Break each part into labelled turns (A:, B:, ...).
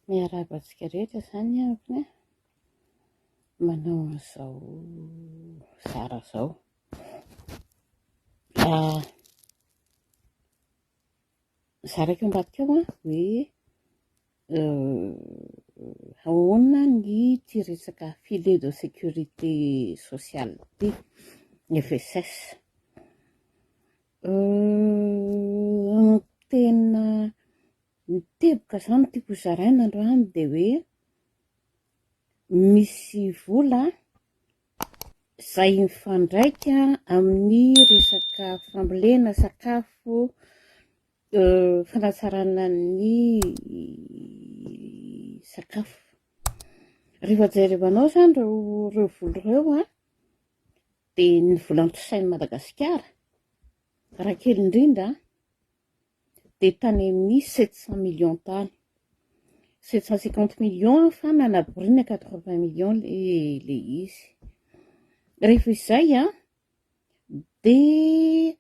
A: Miarahaba antsika rehetra izany avy a, manao an'izao zara izao. Zarako ambadika ao hoe ahoana ny ity resaka filet de sécurité sociale ity, FSS. Ny tena Ny teboka izany tiako ho zaraina androany dia hoe misy vola izay mifandraika amin'ny resaka fambolena sakafo, fanatsarana ny sakafo. Rehefa jerevanao izany ireo ireo vola ireo an, dia ny vola ampiasain'i Madagasikara, raha kely indrindra dia tany amin'ny 700 millions tany. 750 millions fa nanaborina 80 millions le le izy. Rehefa izay an, dia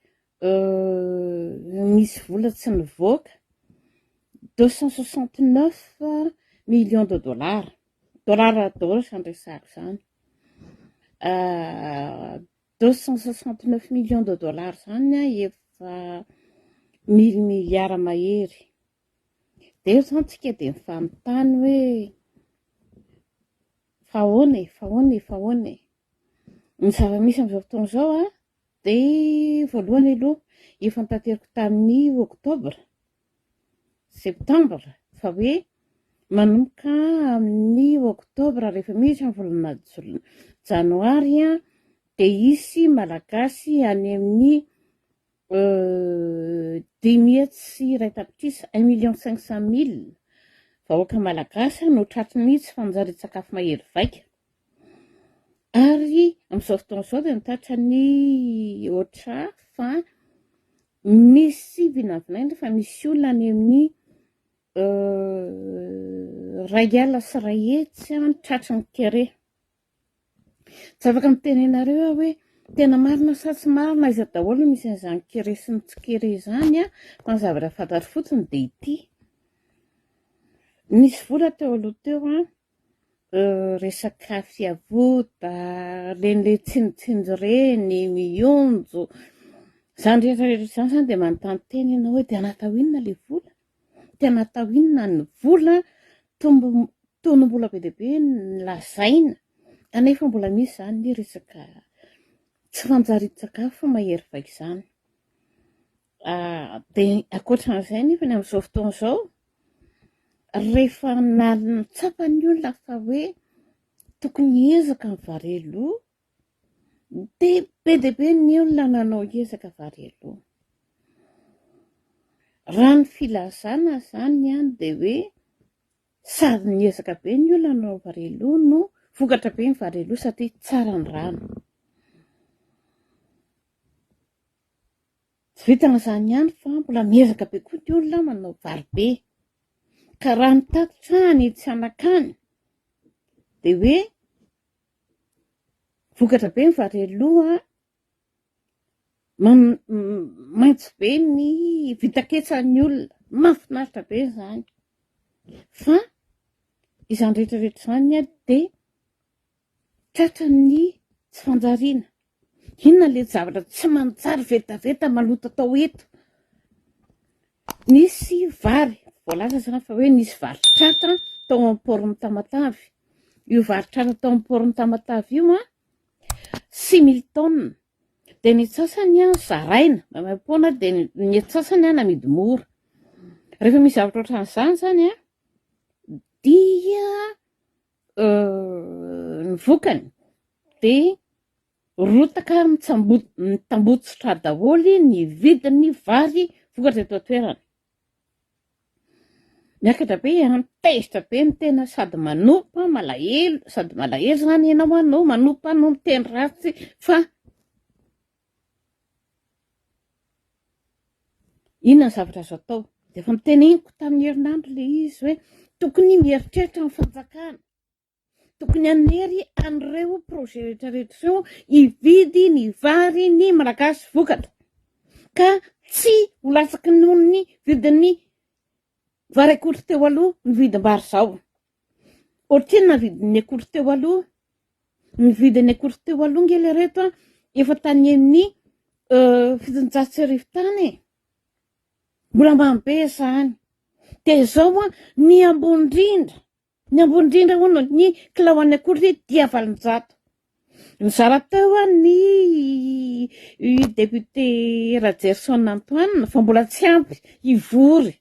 A: misy vola tsy nivoaka, 269 millions de dollars, dollars daholo izany resahako izany. 269 millions de dollars izany efa mille milliards mahery. Dia eo izany tsika dia mifanontany hoe fa ahoana e, fa ahoana e, fa ahoana e. Ny zava-misy amin'izao fotoana izao an, dia voalohany aloha efa notateriko tamin'ny oktobra septambra fa hoe manomboka amin'ny oktobra rehefa miditra ny volana janoary dia hisy malagasy any amin'ny 1.500, 1 500 000 vahoaka malagasy no tratry ny tsy fanjarian-tsakafo mahery vaika. Ary amin'izao fotoana izao dia nitratra ny OCHA fa Misy vinavinaina fa misy olona any amin'ny 101 000 any tratry ny kere. Tsy afaka miteny anareo aho hoe tena marina sa tsy marina, aiza daholo no misy an'izany kere sy ny tsy kere izany an, fa ny zavatra fantatro fotsiny dia ity. Nisy vola teo aloha teo an, resaka fiavota, reny le tsinjotsinjo reny, mionjo, zany rehetra rehetra zany zany dia manontany tena ianao hoe tena atao inona le vola? Tena atao inona ny vola tombo- tonom-bola be dia be ny lazaina kanefa mbola misy zany ny resaka tsy fanjarian-tsakafo mahery vaika izany. Dia ankoatran'izay nefa ny amin'izao fotoana izao, rehefa nahatsapa ny olona fa hoe tokony hiezaka ny varelo dia be dia be ny olona nanao ezaka varelo. Raha ny filazana izany an, dia hoe sady niezaka be ny olona nanao varelo no vokatra be ny varelo satria tsara ny rano. Tsy vitan'izany ihany fa mbola miezaka be koa ny olona manao vary be. Ka raha ny tatitra any tsy anakany dia hoe vokatra be ny vary aloha, maitso be ny vita ketsan'ny olona, mahafinaritra be izany. Fa izany rehetra rehetra izany dia Tratran'ny tsy fanjariana. Inona ilay zavatra tsy manjary vetaveta maloto atao eto? Nisy vary, voalaza izany fa hoe nisy vary tratra tao amin'ny port-n'i Tamatave. Io vary tratra tao amin'ny port-n'i Tamatave io an, 6000 tonnes. Dia ny antsasany an zaraina, maimaimpoana, dia ny antsasany an amidy mora. Rehefa misy zavatra ohatran'izany izany an, dia Ny vokany dia rotaka mitambotsotra daholo ny vidin'ny vary vokatra eto an-toerana. Miakatra be an, tezitra be ny tena sady manompa malahelo, sady malahelo izany ianao no manompa no miteny ratsy fa Inona ny zavatra azo atao? Dia efa noteneniko tamin'ny herinandro ilay izy hoe tokony mieritreritra ny fanjakana, tokony hanery an'ireo projet rehetra rehetra ireo hividy ny vary ny Malagasy vokatra ka tsy ho latsaky noho ny vidin'ny. Vary akotry teo aloha ny vidim-bary zao. Ohatrinona ny vidin'ny akotry teo aloha? Ny vidin'ny akotry teo aloha nge le reto a, efa tany amin'ny 1700 tany e. Mbola ambany be izany. Dia izao a, ny ambony indrindra, ny ambony indrindra hono ny kilaoan'ny akotry dia 800. Nizara teo ny député Rajerison Antoine fa mbola tsy ampy hivory.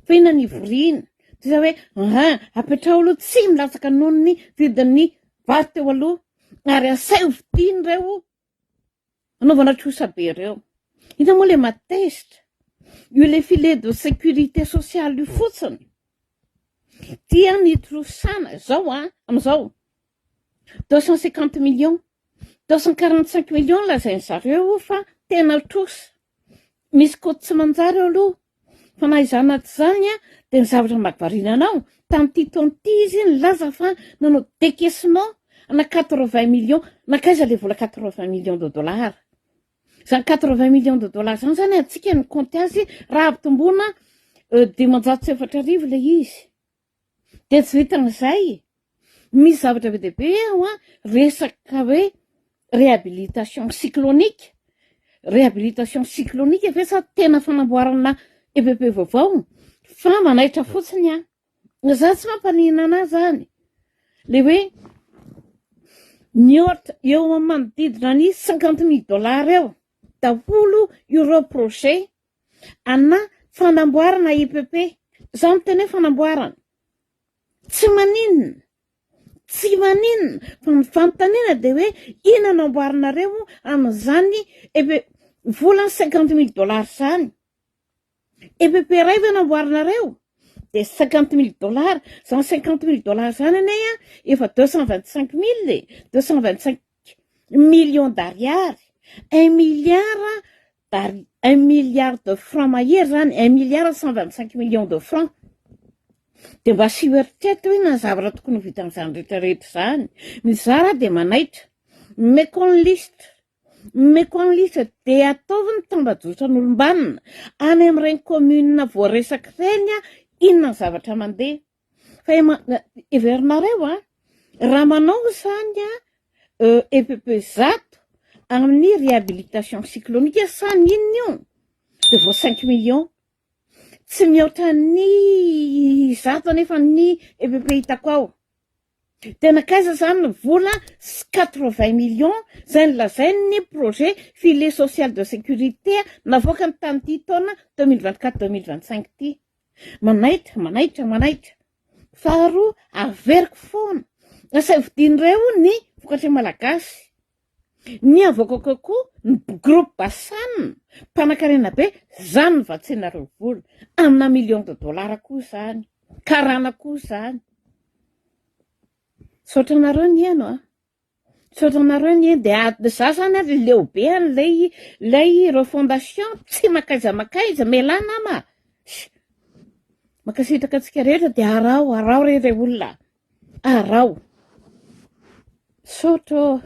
A: Fa inona ny hivoriana? Toy izay hoe an, apetraho aloha tsy milatsaka noho ny vidin'ny vary teo aloha ary asaivo vidiana ireo anaovana trosa be ireo. Inona moa ilay mahatezitra? Io ilay filet de sécurité sociale io fotsiny dia nitrosana izao an, amin'izao 250 millions, 245 millions lazainy zareo fa tena trosa. Misy kaoty tsy manjary eo aloha. Fa na izany na tsy izany an, dia ny zavatra mahavariana anao, tamin'ity taona ity izy nilaza fa nanao décaissement ana 80 millions, nankaiza ilay vola 80 millions de dollars? Izany 80 millions de dollars izany izany antsika ny compte azy raha ampitomboina 4500 ilay izy. Dia tsy vitan'izay, misy zavatra be dia be ao an, resaka hoe réhabilitation cyclonique, réhabilitation cyclonique ve sa tena fanamboarana EPP vaovao? Fa manaitra fotsiny an. Za tsy mampaninona anah zany. Le hoe mihoatra eo amin'ny manodidina ny 50 000 dollars eo daholo ireo projet ana fanamboarana EPP. Za miteny hoe fanamboarana. Tsy maninona. Tsy maninona. Fa ny fanontaniana dia hoe inona no amboarinareo amin'izany EPP vola 50 000 dollars izany? EPP iray ve no amboarinareo? Dia 50 000 dollars. Izany 50 000 dollars izany anie an, efa 225 000 e. 225 millions d'ariary. Un milliard d'ari-, un milliard de francs mahery izany, un milliard 125 millions de francs. Dia mba asio eritreritra hoe inona ny zavatra tokony ho vita amin'izany rehetrarehetra izany. Mizara dia manaitra. Omeko ny lisitra. Omeko ny lisitra dia ataovy ny tambajotran'olom-banona any amin'ireny commune voaresaka ireny an, inona ny zavatra mandeha. Fa heverinareo an, raha manao izany an, EPP 100 amin'ny réhabilitation cyclonique sa ny inona io? Dia vao 5 millions. Tsy mihoatra ny 100 anefa ny EPP hitako ao. Dia nankaiza izany ny vola 80 millions izay nolazain'ny projet filet social de sécurité navoakany tamin'ity taona 2024-2025 ity. Manaitra, manaitra, manaitra. Faharoa, averiko foana. Asaivo vidian'ireo ny vokatry malagasy. Ny avoakako koa ny groupe Bassam, mpanankarena be, zany no vatsianareo vola. Amina million de dollars koa izany. Karana koa izany. Misaotra anareo nihaino a. Misaotra anareo nihaino. Dia za zany ary leo be an'ilay ilay refondation tsy makaiza makaiza, mialà nama. Mankasitraka antsika rehetra dia araho, araho re ry olona. Araho. Misaotra ô.